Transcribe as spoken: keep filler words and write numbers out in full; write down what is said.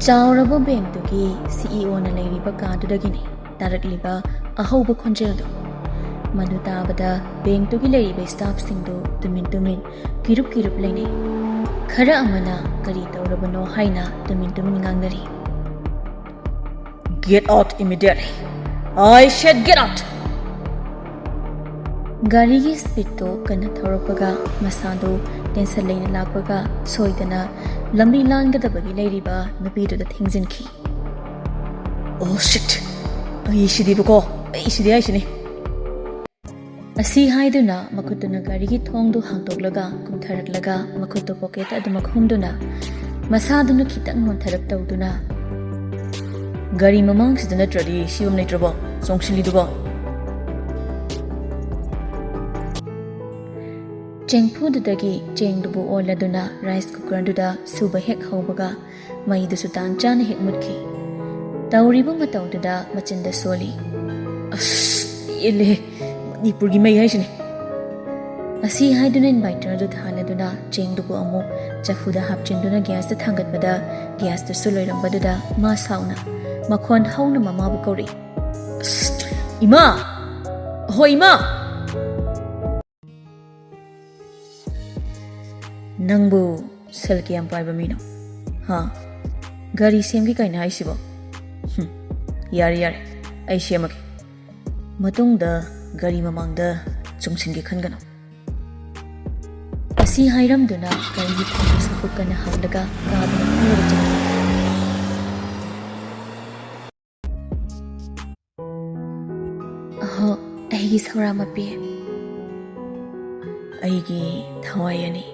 ꯆꯥꯎꯔꯕ ꯕꯦꯡꯛꯇꯨꯒꯤ ꯁꯤ ꯏ ꯑꯣꯅ ꯂꯩꯔꯤꯕ ꯀꯥꯗꯨꯗꯒꯤꯅꯤ ꯇꯥꯔꯛꯂꯤꯕ ꯑꯍꯧꯕ ꯈꯣꯟꯖꯦꯜꯗꯨ꯫ ꯃꯗꯨ ꯇꯥꯕꯗ ꯕꯦꯡꯛꯇꯨꯒꯤ ꯂꯩꯔꯤꯕ ꯁ꯭ꯇꯥꯐꯁꯤꯡꯗꯨ ꯇꯨꯃꯤꯟ ꯇꯨꯃꯤꯟ ꯀꯤꯔꯨꯞ ꯀꯤꯔꯨꯞ ꯂꯩꯅꯩ꯫ ꯈꯔ ꯑꯃꯅ ꯀꯔꯤ ꯇꯧꯔꯕꯅꯣ ꯍꯥꯏꯅ ꯇꯨꯃꯤꯟ ꯇꯨꯃꯤꯟ ꯉꯥꯡꯅꯔꯤ꯫ "Get out immediately! I said get out!" ꯒꯥꯔꯤꯒꯤ ꯁ꯭ꯄꯤꯗꯇꯨ ꯀꯟꯅ ꯊꯧꯔꯛꯄꯒ ꯃꯁꯥꯗꯨ ꯇꯦꯟꯁꯟ ꯂꯩꯅ ꯂꯥꯛꯄꯒ ꯁꯣꯏꯗꯅ ꯂꯝꯕꯤ ꯂꯥꯟꯒꯗꯕꯒꯤ ꯂꯩꯔꯤꯕ ꯅꯨꯄꯤꯗꯨꯗ ꯊꯦꯡꯖꯤꯟꯈꯤ꯫ "Oh shit! ꯑꯩ ꯁꯤꯗꯤꯕꯀꯣ, ꯑꯩ ꯁꯤꯗꯤ ꯍꯥꯏꯁꯤꯅꯤ!" ꯑꯁꯤ ꯍꯥꯏꯗꯨꯅ ꯃꯈꯨꯠꯇꯨꯅ ꯒꯥꯔꯤꯒꯤ ꯊꯣꯡꯗꯨ ꯍꯥꯡꯗꯣꯛꯂꯒ ꯀꯨꯝꯊꯔꯛꯂꯒ ꯃꯈꯨꯠꯇꯨ ꯄꯣꯀꯦꯠꯇ ꯑꯗꯨꯃꯛ ꯍꯨꯝꯗꯨꯅ ꯃꯁꯥꯗꯨꯅ ꯈꯤꯇꯪ ꯅꯣꯟꯊꯔꯞ ꯇꯧꯗꯨꯅ, "ꯒꯥꯔꯤ ꯃꯃꯥꯡꯁꯤꯗ ꯅꯠꯇ꯭ꯔꯗꯤ ꯁꯤꯐꯝ ꯂꯩꯇ꯭ꯔꯕꯣ ꯆꯣꯡꯁꯤꯜꯂꯤꯗꯨꯕꯣ?" ꯆꯦꯡꯐꯨꯗꯨꯗꯒꯤ ꯆꯦꯡꯗꯨꯕꯨ ꯑꯣꯜꯂꯗꯨꯅ ꯔꯥꯏꯁ ꯀꯨꯀꯔꯗꯨꯗ ꯁꯨꯕ ꯍꯦꯛ ꯍꯧꯕꯒ ꯃꯩꯗꯨꯁꯨ ꯇꯥꯟ ꯆꯥꯅ ꯍꯦꯛ ꯃꯨꯠꯈꯤ꯫ ꯇꯧꯔꯤꯕ ꯃꯇꯧꯗꯨꯗ ꯃꯆꯤꯟꯗ ꯁꯣꯜꯂꯤ꯫ "ꯑꯁ, ꯄꯦꯜꯂꯦꯍꯦ, ꯃꯅꯤꯄꯨꯔꯒꯤ ꯃꯩ ꯍꯥꯏꯁꯤꯅꯤ!" ꯑꯁꯤ ꯍꯥꯏꯗꯨꯅ ꯏꯟꯚꯥꯏꯇꯔꯗꯨ ꯊꯥꯜꯂꯗꯨꯅ ꯆꯦꯡꯗꯨꯕꯨ ꯑꯃꯨꯛ ꯆꯐꯨꯗ ꯍꯥꯞꯆꯤꯟꯗꯨꯅ ꯒ꯭ꯌꯥꯁꯇ ꯊꯥꯡꯒꯠꯄꯗ ꯒ꯭ꯌꯥꯁꯇꯨꯁꯨ ꯂꯣꯏꯔꯝꯕꯗꯨꯗ ꯃꯥ ꯁꯥꯎꯅ ꯃꯈꯣꯟ ꯍꯧꯅ ꯃꯃꯥꯕꯨ ꯀꯧꯔꯛꯏ꯫ "ꯑꯁ, ꯏꯃꯥ! ꯍꯣ, ꯏꯃꯥ!" "ꯅꯪꯕꯨ ꯁꯦꯜ ꯀꯌꯥꯝ ꯄꯥꯏꯕ ꯃꯤꯅꯣ? ꯍꯥ? ꯒꯥꯔꯤ ꯁꯦꯝꯒꯦ ꯀꯥꯏꯅ ꯍꯥꯏꯁꯤꯕꯣ? ꯍꯨꯝ, ꯌꯥꯔꯦ, ꯌꯥꯔꯦ, ꯑꯩ ꯁꯦꯝꯃꯒꯦ꯫ ꯃꯇꯨꯡꯗ ꯒꯥꯔꯤ ꯃꯃꯥꯡꯗ ꯆꯣꯡꯁꯤꯟꯒꯦ ꯈꯟꯒꯅꯨ꯫" ꯑꯁꯤ ꯍꯥꯏꯔꯝꯗꯨꯅ ꯒꯥꯔꯤꯒꯤ ꯊꯣꯡꯗꯨ ꯁꯥꯐꯨ ꯀꯟꯅ ꯍꯥꯡꯂꯒ ꯀꯥꯗꯨꯅ ꯐꯝꯂꯒ ꯆꯠꯈꯤ꯫ "ꯑꯍꯣ, ꯑꯩꯒꯤ ꯁꯧꯔꯥ ꯃꯄꯤ꯫ ꯑꯩꯒꯤ ꯊꯋꯥꯏ ꯑꯅꯤ꯫"